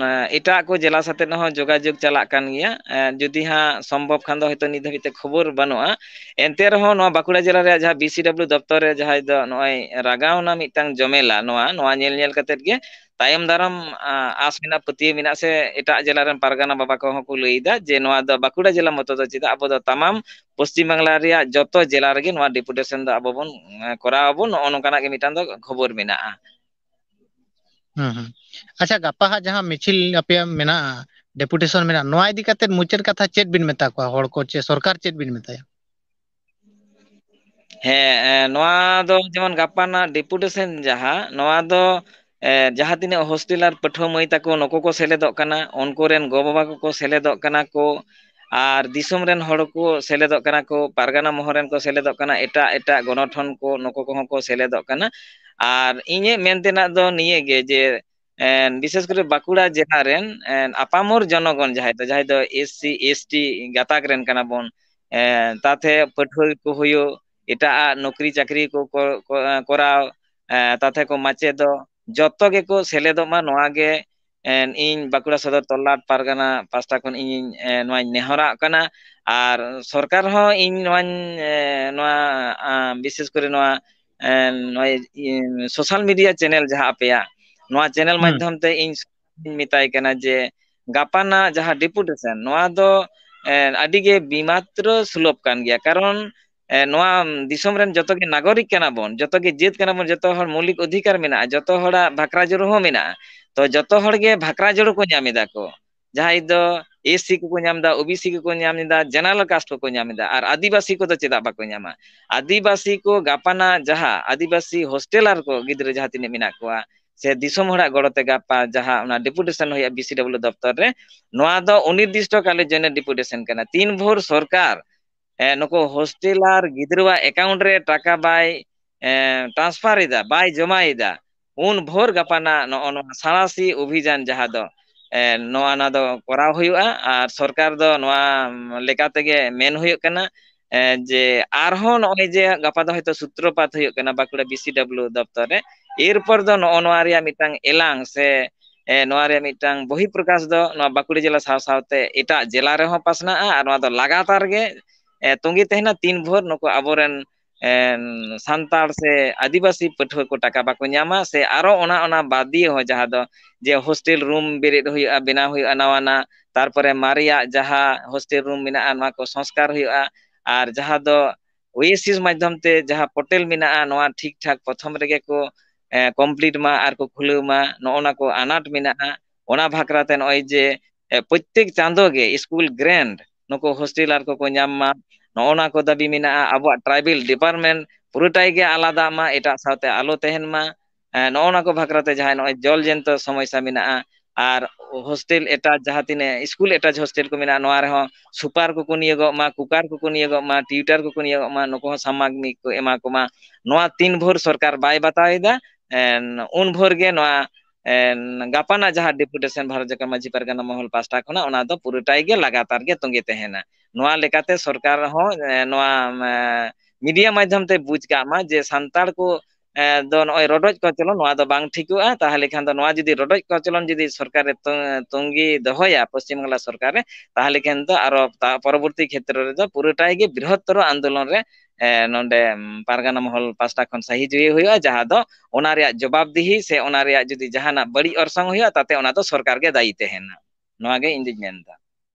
ᱮ, ᱮᱴᱟᱜ ᱠᱚ ᱡᱮᱞᱟ ᱥᱟᱛᱮᱫ ᱦᱚᱸ ᱡᱳᱜᱟᱡᱳᱜᱽ ᱪᱟᱞᱟᱜ ᱠᱟᱱ ᱜᱮᱭᱟ᱾ ᱮ, ᱡᱩᱫᱤ ᱦᱟᱸᱜ ᱥᱚᱢᱵᱷᱚᱵ ᱠᱷᱟᱱ ᱫᱚ ᱦᱚᱭᱛᱳ ᱱᱤᱛ ᱫᱷᱟᱹᱵᱤᱡ ᱛᱮ ᱠᱷᱚᱵᱚᱨ ᱵᱟᱹᱱᱩᱜᱼᱟ᱾ ᱮᱱᱛᱮ ᱨᱮᱦᱚᱸ ᱱᱚᱣᱟ ᱵᱟᱸᱠᱩᱲᱟ ᱡᱮᱞᱟ ᱨᱮᱭᱟᱜ ᱡᱟᱦᱟᱸ B C W ᱫᱚᱯᱛᱚᱨ ᱨᱮ ᱡᱟᱦᱟᱸᱭ ᱫᱚ ᱱᱚᱜᱼᱚᱭ ᱨᱟᱜᱟᱣᱱᱟ ᱢᱤᱫᱴᱟᱝ ᱡᱚᱢᱮᱞᱟ, ᱱᱚᱣᱟ, ᱱᱚᱣᱟ ᱧᱮᱞ ᱧᱮᱞ ᱠᱟᱛᱮᱫ ᱜᱮ ᱛᱟᱭᱚᱢ ᱫᱟᱨᱟᱢ, ᱟ, ᱟᱸᱥ ᱢᱮᱱᱟᱜ, ᱯᱟᱹᱛᱭᱟᱹᱣ ᱢᱮᱱᱟᱜ ᱥᱮ ᱮᱴᱟᱜ ᱡᱮᱞᱟ ᱨᱮᱱ ᱯᱟᱨᱜᱟᱱᱟ ᱵᱟᱵᱟ ᱠᱚᱦᱚᱸ ᱠᱚ ᱞᱟᱹᱭ ᱮᱫᱟ ᱡᱮ ᱱᱚᱣᱟ ᱫᱚ ᱵᱟᱸᱠᱩᱲᱟ ᱡᱮᱞᱟ ᱢᱚᱛᱚ ᱫᱚ ᱪᱮᱫᱟᱜ, ᱟᱵᱚ ᱫᱚ ᱛᱟᱢᱟᱢ ᱯᱚᱥᱪᱤᱢ ᱵᱟᱝᱞᱟ ᱨᱮᱭᱟᱜ ᱡᱚᱛᱚ ᱡᱮᱞᱟ ᱨᱮᱜᱮ ᱱᱚᱣᱟ ᱰᱮᱯᱩᱴᱮᱥᱚᱱ ᱫᱚ ᱟᱵᱚ ᱵᱚᱱ, ᱮ, ᱠᱚᱨᱟᱣ ᱟᱵᱚᱱ, ᱱᱚᱜᱼᱚ ᱱᱚᱝᱠᱟᱱᱟᱜ ᱜᱮ ᱢᱤᱫᱴᱟᱝ ᱫᱚ ᱠᱷᱚᱵᱚᱨ ᱢᱮᱱᱟᱜᱼᱟ᱾ ᱦᱩᱸ, ᱦᱩᱸ᱾ ᱟᱪᱪᱷᱟ, ᱜᱟᱯᱟ ᱦᱟᱸᱜ ᱡᱟᱦᱟᱸ ᱢᱤᱪᱷᱤᱞ ᱟᱯᱮᱭᱟᱜ ᱢᱮᱱᱟᱜᱼᱟ, ᱰᱮᱯᱩᱴᱮᱥᱚᱱ ᱢᱮᱱᱟᱜᱼᱟ, ᱱᱚᱣᱟ ᱤᱫᱤ ᱠᱟᱛᱮᱫ ᱢᱩᱪᱟᱹᱫ ᱠᱟᱛᱷᱟ ᱪᱮᱫ ᱵᱤᱱ ᱢᱮᱛᱟ ᱠᱚᱣᱟ ᱦᱚᱲ ᱠᱚ, ᱪᱮ ᱥᱚᱨᱠᱟᱨ ᱪᱮᱫ ᱵᱤᱱ ᱢᱮᱛᱟᱭᱟ? ᱦᱮᱸ, ᱮ, ᱱᱚᱣᱟ ᱫᱚ ᱡᱮᱢᱚᱱ ᱜᱟᱯᱟ ᱨᱮᱱᱟᱜ ᱰᱮᱯᱩᱴᱮᱥᱚᱱ ᱡᱟᱦᱟᱸ, ᱱᱚᱣᱟ ᱫᱚ, ᱮ, ᱡᱟᱦᱟᱸ ᱛᱤᱱᱟᱹᱜ ᱦᱳᱥᱴᱮᱞᱟᱨ ᱯᱟᱹᱴᱷᱩᱣᱟᱹ ᱢᱟᱹᱭ ᱛᱟᱠᱚ ᱱᱩᱠᱩ ᱠᱚ ᱥᱮᱞᱮᱫᱚᱜ ᱠᱟᱱᱟ, ᱩᱱᱠᱩ ᱨᱮᱱ ᱜᱚ ᱵᱟᱵᱟ ᱠᱚᱠᱚ ᱥᱮᱞᱮᱫᱚᱜ ᱠᱟᱱᱟ ᱠᱚ, ᱟᱨ ᱫᱤᱥᱚᱢ ᱨᱮᱱ ᱦᱚᱲ ᱠᱚ ᱥᱮᱞᱮᱫᱚᱜ ᱠᱟᱱᱟ ᱠᱚ, ᱯᱟᱨᱜᱟᱱᱟ ᱢᱚᱦᱚᱞ ᱨᱮᱱ ᱠᱚ ᱥᱮᱞᱮᱫᱚᱜ ᱠᱟᱱᱟ, ᱮᱴᱟᱜ ᱮᱴᱟᱜ ᱜᱚᱱᱚᱴᱷᱚᱱ ᱠᱚ ᱱᱩᱠᱩ ᱠᱚᱦᱚᱸ ᱠᱚ ᱥᱮᱞᱮᱫᱚᱜ ᱠᱟᱱᱟ᱾ ᱟᱨ ᱤᱧᱟᱹᱜ ᱢᱮᱱ ᱛᱮᱱᱟᱜ ᱫᱚ ᱱᱤᱭᱟᱹ ᱜᱮ ᱡᱮ, ᱮᱱ, ᱵᱤᱥᱮᱥ ᱠᱚᱨᱮ ᱵᱟᱸᱠᱩᱲᱟ ᱡᱮᱞᱟ ᱨᱮᱱ, ᱮᱱ, ᱟᱯᱟᱢᱚᱨ ᱡᱚᱱᱚᱜᱚᱱ ᱡᱟᱦᱟᱸᱭ ᱫᱚ, ᱡᱟᱦᱟᱸᱭ ᱫᱚ S C, S T ᱜᱟᱛᱟᱠ ᱨᱮᱱ ᱠᱟᱱᱟ ᱵᱚᱱ, ᱮᱱ, ᱛᱟᱛᱮ ᱯᱟᱹᱴᱷᱩᱣᱟᱹ ᱠᱚ ᱦᱩᱭᱩᱜ, ᱮᱴᱟᱜ ᱟᱜ ᱱᱚᱠᱨᱤ ᱪᱟᱹᱠᱨᱤ ᱠᱚ, ᱠᱚ, ᱠᱚ, ᱮ, ᱠᱚᱨᱟᱣ, ᱮ, ᱛᱟᱛᱮ ᱠᱚ ᱢᱟᱪᱮᱫᱚᱜ, ᱡᱚᱛᱚ ᱜᱮᱠᱚ ᱥᱮᱞᱮᱫᱚᱜ ᱢᱟ, ᱱᱚᱣᱟ ᱜᱮ, ᱮᱱ, ᱤᱧ ᱵᱟᱸᱠᱩᱲᱟ ᱥᱚᱫᱚᱨ ᱛᱚᱞᱞᱟᱴ ᱯᱟᱨᱜᱟᱱᱟ ᱯᱟᱥᱴᱟ ᱠᱷᱚᱱ ᱤᱧ, ᱮ, ᱱᱚᱣᱟᱧ ᱱᱮᱦᱚᱨᱟᱜ ᱠᱟᱱᱟ᱾ ᱟᱨ ᱥᱚᱨᱠᱟᱨ ᱦᱚᱸ ᱤᱧ ᱱᱚᱣᱟᱧ, ᱮ, ᱱᱚᱣᱟ, ᱟ, ᱵᱤᱥᱮᱥ ᱠᱚᱨᱮ ᱱᱚᱣᱟ, ᱮ, ᱱᱚᱜᱼᱚᱭ, ᱤ, ᱥᱳᱥᱟᱞ ᱢᱤᱰᱤᱭᱟ ᱪᱮᱱᱮᱞ ᱡᱟᱦᱟᱸ ᱟᱯᱮᱭᱟᱜ, ᱱᱚᱣᱟ ᱪᱮᱱᱮᱞ ᱦᱩᱸ᱾ ᱢᱟᱫᱽᱫᱷᱚᱢ ᱛᱮ ᱤᱧ ᱢᱮᱛᱟᱭ ᱠᱟᱱᱟ ᱡᱮ ᱜᱟᱯᱟᱱᱟᱜ ᱡᱟᱦᱟᱸ ᱰᱮᱯᱩᱴᱮᱥᱚᱱ, ᱱᱚᱣᱟ ᱫᱚ, ᱮ, ᱟᱹᱰᱤ ᱜᱮ ᱵᱤᱢᱟᱛᱨᱚ ᱥᱩᱞᱚᱵᱷ ᱠᱟᱱ ᱜᱮᱭᱟ᱾ ᱠᱟᱨᱚᱱ, ᱮ, ᱱᱚᱣᱟ ᱫᱤᱥᱚᱢ ᱨᱮᱱ ᱡᱚᱛᱚ ᱜᱮ ᱱᱟᱜᱚᱨᱤᱠ ᱠᱟᱱᱟ ᱵᱚᱱ, ᱡᱚᱛᱚ ᱜᱮ ᱡᱟᱹᱛ ᱠᱟᱱᱟ ᱵᱚᱱ, ᱡᱚᱛᱚ ᱦᱚᱲ ᱢᱳᱣᱞᱤᱠ ᱚᱫᱷᱤᱠᱟᱨ ᱢᱮᱱᱟᱜᱼᱟ, ᱡᱚᱛᱚ ᱦᱚᱲᱟᱜ ᱵᱷᱟᱠᱨᱟ ᱡᱳᱲᱳ ᱦᱚᱸ ᱢᱮᱱᱟᱜᱼᱟ᱾ ᱛᱚ ᱡᱚᱛᱚ ᱦᱚᱲ ᱜᱮ ᱵᱷᱟᱠᱨᱟ ᱡᱳᱲᱳ ᱠᱚ ᱧᱟᱢ ᱮᱫᱟ ᱠᱚ᱾ ᱡᱟᱦᱟᱸᱭ ᱫᱚ ᱮᱥ ᱥᱤ ᱠᱚᱠᱚ ᱧᱟᱢ ᱮᱫᱟ, ᱳ ᱵᱤ ᱥᱤ ᱠᱚᱠᱚ ᱧᱟᱢ ᱮᱫᱟ, ᱡᱮᱱᱟᱨᱮᱞ ᱠᱟᱥᱴ ᱠᱚᱠᱚ ᱧᱟᱢ ᱮᱫᱟ, ᱟᱨ ᱟᱹᱫᱤᱵᱟᱹᱥᱤ ᱠᱚᱫᱚ ᱪᱮᱫᱟᱜ ᱵᱟᱠᱚ ᱧᱟᱢᱟ? ᱟᱹᱫᱤᱵᱟᱹᱥᱤ ᱠᱚ ᱜᱟᱯᱟᱱᱟᱜ ᱡᱟᱦᱟᱸ ᱟᱹᱫᱤᱵᱟᱹᱥᱤ ᱦᱳᱥᱴᱮᱞᱟᱨ ᱠᱚ ᱜᱤᱫᱽᱨᱟᱹ ᱡᱟᱦᱟᱸ ᱛᱤᱱᱟᱹᱜ ᱢᱮᱱᱟᱜ ᱠᱚᱣᱟ, ᱥᱮ ᱫᱤᱥᱚᱢ ᱦᱚᱲᱟᱜ ᱜᱚᱲᱚ ᱛᱮ ᱜᱟᱯᱟ ᱡᱟᱦᱟᱸ ᱚᱱᱟ ᱰᱮᱯᱩᱴᱮᱥᱚᱱ ᱦᱩᱭᱩᱜᱼᱟ ᱵᱤ ᱥᱤ ᱰᱟᱵᱞᱤᱭᱩ ᱫᱚᱯᱛᱚᱨ ᱨᱮ, ᱱᱚᱣᱟ ᱫᱚ ᱚᱱᱤᱨᱫᱤᱥᱴᱚ ᱠᱟᱞᱮᱨ ᱡᱚᱱᱱᱚ ᱰᱮᱯᱩᱴᱮᱥᱚᱱ ᱠᱟᱱᱟ᱾ ᱛᱤᱱ ᱵᱷᱳᱨ ᱥᱚᱨᱠᱟᱨ, ᱮ, ᱱᱩᱠᱩ ᱦᱳᱥᱴᱮᱞᱟᱨ ᱜᱤᱫᱽᱨᱟᱹᱣᱟᱜ ᱮᱠᱟᱣᱩᱱᱴ ᱨᱮ ᱴᱟᱠᱟ ᱵᱟᱭ, ᱮ, ᱴᱨᱟᱱᱥᱯᱷᱟᱨ ᱮᱫᱟ, ᱵᱟᱭ ᱡᱚᱢᱟᱭᱮᱫᱟ, ᱩᱱ ᱵᱷᱳᱨ ᱜᱟᱯᱟᱱᱟᱜ ᱱᱚᱜᱼᱚ ᱱᱚᱣᱟ ᱥᱟᱬᱟᱥᱤ ᱚᱵᱷᱤᱡᱟᱱ ᱡᱟᱦᱟᱸ ᱫᱚ, ᱮ, ᱱᱚᱣᱟ, ᱱᱚᱣᱟ ᱫᱚ ᱠᱚᱨᱟᱣ ᱦᱩᱭᱩᱜᱼᱟ᱾ ᱟᱨ ᱥᱚᱨᱠᱟᱨ ᱫᱚ ᱱᱚᱣᱟ ᱞᱮᱠᱟ ᱛᱮᱜᱮ ᱢᱮᱱ ᱦᱩᱭᱩᱜ ᱠᱟᱱᱟ, ᱮ, ᱡᱮ ᱟᱨᱦᱚᱸ ᱱᱚᱜᱼᱚᱭ ᱡᱮ ᱜᱟᱯᱟ ᱫᱚ ᱦᱚᱭᱛᱳ ᱥᱩᱛᱨᱚᱯᱟᱛ ᱦᱩᱭᱩᱜ ᱠᱟᱱᱟ ᱵᱟᱸᱠᱩᱲᱟ ᱵᱤ ᱥᱤ ᱰᱟᱵᱞᱤᱭᱩ ᱫᱚᱯᱛᱚᱨ ᱨᱮ, ᱮᱨᱯᱚᱨ ᱫᱚ ᱱᱚᱜᱼᱚ ᱱᱚᱣᱟ ᱨᱮᱭᱟᱜ ᱢᱤᱫᱴᱟᱝ ᱮᱞᱟᱝ ᱥᱮ, ᱮ, ᱱᱚᱣᱟ ᱨᱮᱭᱟᱜ ᱢᱤᱫᱴᱟᱝ ᱵᱚᱦᱤ ᱯᱨᱚᱠᱟᱥ ᱫᱚ ᱱᱚᱣᱟ ᱵᱟᱸᱠᱩᱲᱟ ᱡᱮᱞᱟ ᱥᱟᱶ ᱥᱟᱶᱛᱮ ᱮᱴᱟᱜ ᱡᱮᱞᱟ ᱨᱮᱦᱚᱸ ᱯᱟᱥᱱᱟᱜᱼᱟ ᱟᱨ ᱱᱚᱣᱟ ᱫᱚ ᱞᱟᱜᱟᱛᱟᱨ ᱜᱮ, ᱮ, ᱛᱚᱸᱜᱮ ᱛᱟᱦᱮᱱᱟ ᱛᱤᱱ ᱵᱷᱳᱨ ᱱᱩᱠᱩ ᱟᱵᱚᱨᱮᱱ, ᱮ, ᱥᱟᱱᱛᱟᱲ ᱥᱮ ᱟᱹᱫᱤᱵᱟᱹᱥᱤ ᱯᱟᱹᱴᱷᱩᱣᱟᱹ ᱠᱚ ᱴᱟᱠᱟ ᱵᱟᱠᱚ ᱧᱟᱢᱟ, ᱥᱮ ᱟᱨᱚ ᱚᱱᱟ, ᱚᱱᱟ ᱵᱟᱫ ᱫᱤᱭᱮ ᱦᱚᱸ ᱡᱟᱦᱟᱸ ᱫᱚ ᱡᱮ ᱦᱳᱥᱴᱮᱞ ᱨᱩᱢ ᱵᱮᱨᱮᱫ ᱦᱩᱭᱩᱜᱼᱟ, ᱵᱮᱱᱟᱣ ᱦᱩᱭᱩᱜᱼᱟ ᱱᱟᱣᱟᱱᱟᱜ, ᱛᱟᱨᱯᱚᱨᱮ ᱢᱟᱨᱮᱭᱟᱜ ᱡᱟᱦᱟᱸ ᱦᱳᱥᱴᱮᱞ ᱨᱩᱢ ᱢᱮᱱᱟᱜᱼᱟ ᱱᱚᱣᱟ ᱠᱚ ᱥᱚᱝᱥᱠᱟᱨ ᱦᱩᱭᱩᱜᱼᱟ, ᱟᱨ ᱡᱟᱦᱟᱸ ᱫᱚ ᱳᱭᱮᱥᱤᱥ ᱢᱟᱫᱽᱫᱷᱚᱢ ᱛᱮ ᱡᱟᱦᱟᱸ ᱯᱳᱨᱴᱟᱞ ᱢᱮᱱᱟᱜᱼᱟ ᱱᱚᱣᱟ ᱴᱷᱤᱠ ᱴᱷᱟᱠ ᱯᱨᱚᱛᱷᱚᱢ ᱨᱮᱜᱮ ᱠᱚ, ᱮ, ᱠᱚᱢᱯᱞᱤᱴ ᱢᱟ ᱟᱨ ᱠᱚ ᱠᱷᱩᱞᱟᱹᱣ ᱢᱟ, ᱱᱚᱜᱼᱚ ᱱᱟ ᱠᱚ ᱟᱱᱟᱴ ᱢᱮᱱᱟᱜᱼᱟ᱾ ᱚᱱᱟ ᱵᱟᱠᱷᱨᱟ ᱛᱮ ᱱᱚᱜᱼᱚᱭ ᱡᱮ, ᱮ, ᱯᱨᱚᱛᱛᱮᱠ ᱪᱟᱸᱫᱳ ᱜᱮ ᱥᱠᱩᱞ ᱜᱨᱮᱱᱴ ᱱᱩᱠᱩ ᱦᱳᱥᱴᱮᱞᱟᱨ ᱠᱚᱠᱚ ᱧᱟᱢ ᱢᱟ, ᱱᱚᱜᱼᱚ ᱱᱟ ᱠᱚ ᱫᱟᱹᱵᱤ ᱢᱮᱱᱟᱜᱼᱟ᱾ ᱟᱵᱚᱣᱟᱜ ᱴᱨᱟᱭᱵᱮᱞ ᱰᱤᱯᱟᱨᱴᱢᱮᱱᱴ ᱯᱩᱨᱟᱹᱴᱟᱭ ᱜᱮ ᱟᱞᱟᱫᱟ ᱢᱟ, ᱮᱴᱟᱜ ᱥᱟᱶᱛᱮ ᱟᱞᱚ ᱛᱟᱦᱮᱱ ᱢᱟ᱾ ᱮ, ᱱᱚᱜᱼᱚ ᱱᱟ ᱠᱚ ᱵᱟᱠᱷᱨᱟ ᱛᱮ ᱡᱟᱦᱟᱸᱭ ᱱᱚᱜᱼᱚᱭ ᱡᱚᱞ ᱡᱚᱱᱛᱚ ᱥᱚᱢᱚᱥᱥᱟ ᱢᱮᱱᱟᱜᱼᱟ, ᱟᱨ ᱦᱳᱥᱴᱮᱞ ᱮᱴᱟᱪ ᱡᱟᱦᱟᱸ ᱛᱤᱱᱟᱹᱜ ᱥᱠᱩᱞ ᱮᱴᱟᱪ ᱦᱳᱥᱴᱮᱞ ᱠᱚ ᱢᱮᱱᱟᱜᱼᱟ, ᱱᱚᱣᱟ ᱨᱮᱦᱚᱸ ᱥᱩᱯᱟᱨ ᱠᱚᱠᱚ ᱱᱤᱭᱳᱜᱚᱜ ᱢᱟ, ᱠᱩᱠᱟᱨ ᱠᱚᱠᱚ ᱱᱤᱭᱳᱜᱚᱜ ᱢᱟ, ᱴᱤᱭᱩᱴᱟᱨ ᱠᱚᱠᱚ ᱱᱤᱭᱳᱜᱚᱜ ᱢᱟ, ᱱᱩᱠᱩ ᱦᱚᱸ ᱥᱟᱢᱟᱜᱽᱨᱤᱠ ᱠᱚ ᱮᱢᱟ ᱠᱚᱢᱟ᱾ ᱱᱚᱣᱟ ᱛᱤᱱ ᱵᱷᱳᱨ ᱥᱚᱨᱠᱟᱨ ᱵᱟᱭ ᱵᱟᱛᱟᱣ ᱮᱫᱟ, ᱮᱱ, ᱩᱱ ᱵᱷᱳᱨ ᱜᱮ ᱱᱚᱣᱟ, ᱮᱱ, ᱜᱟᱯᱟᱱᱟᱜ ᱡᱟᱦᱟᱸ ᱰᱮᱯᱩᱴᱮᱥᱚᱱ ᱵᱷᱟᱨᱚᱛ ᱡᱟᱠᱟᱛ ᱢᱟᱹᱡᱷᱤ ᱯᱟᱨᱜᱟᱱᱟ ᱢᱚᱦᱚᱞ ᱯᱟᱦᱴᱟ ᱠᱷᱚᱱᱟᱜ, ᱚᱱᱟ ᱫᱚ ᱯᱩᱨᱟᱹᱴᱟᱭ ᱜᱮ ᱞᱟᱜᱟᱛᱟᱨ ᱜᱮ ᱛᱚᱸᱜᱮ ᱛᱟᱦᱮᱱᱟ᱾ ᱱᱚᱣᱟ ᱞᱮᱠᱟᱛᱮ ᱥᱚᱨᱠᱟᱨ ᱦᱚᱸ, ᱮ, ᱱᱚᱣᱟ, ᱮ, ᱢᱤᱰᱤᱭᱟ ᱢᱟᱫᱽᱫᱷᱚᱢ ᱛᱮ ᱵᱩᱡᱽ ᱠᱟᱜ ᱢᱟ ᱡᱮ ᱥᱟᱱᱛᱟᱲ ᱠᱚ, ᱮ, ᱫᱚ ᱱᱚᱜᱼᱚᱭ ᱨᱚᱰᱚᱡ ᱠᱚᱪᱞᱚᱱ, ᱱᱚᱣᱟ ᱫᱚ ᱵᱟᱝ ᱴᱷᱤᱠᱚᱜᱼᱟ᱾ ᱛᱟᱦᱚᱞᱮ ᱠᱷᱟᱱ ᱫᱚ ᱱᱚᱣᱟ ᱡᱩᱫᱤ ᱨᱚᱰᱚᱡ ᱠᱚᱪᱞᱚᱱ ᱡᱩᱫᱤ ᱥᱚᱨᱠᱟᱨ ᱨᱮ ᱛᱚ-, ᱛᱚᱸᱜᱮ ᱫᱚᱦᱚᱭᱟ ᱯᱚᱥᱪᱤᱢ ᱵᱟᱝᱞᱟ ᱥᱚᱨᱠᱟᱨ ᱨᱮ, ᱛᱟᱦᱚᱞᱮ ᱠᱷᱟᱱ ᱫᱚ ᱟᱨᱚ ᱛᱟ-, ᱯᱚᱨᱚᱵᱚᱨᱛᱤ ᱠᱷᱮᱛᱨᱚ ᱨᱮᱫᱚ ᱯᱩᱨᱟᱹᱴᱟᱭ ᱜᱮ ᱵᱨᱤᱦᱚᱛᱛᱚᱨᱚ ᱟᱱᱫᱳᱞᱚᱱ ᱨᱮ, ᱮ, ᱱᱚᱰᱮ, ᱩᱢ, ᱯᱟᱨᱜᱟᱱᱟ ᱢᱚᱦᱚᱞ ᱯᱟᱦᱴᱟ ᱠᱷᱚᱱ ᱥᱟᱹᱦᱤ ᱡᱩᱦᱤ ᱦᱩᱭᱩᱜᱼᱟ, ᱡᱟᱦᱟᱸ ᱫᱚ ᱚᱱᱟ ᱨᱮᱭᱟᱜ ᱡᱚᱵᱟᱵᱫᱤᱦᱤ ᱥᱮ ᱚᱱᱟ ᱨᱮᱭᱟᱜ ᱡᱩᱫᱤ ᱡᱟᱦᱟᱱᱟᱜ ᱵᱟᱹᱲᱤᱡ ᱚᱨᱥᱚᱝ ᱦᱩᱭᱩᱜᱼᱟ, ᱛᱟᱛᱮ ᱚᱱᱟ ᱫᱚ ᱥᱚᱨᱠᱟᱨ ᱜᱮ ᱫᱟᱭᱤ ᱛᱟᱦᱮᱱᱟ᱾ ᱱᱚᱣᱟ ᱜᱮ ᱤᱧ ᱫᱩᱧ ᱢᱮᱱᱫᱟ᱾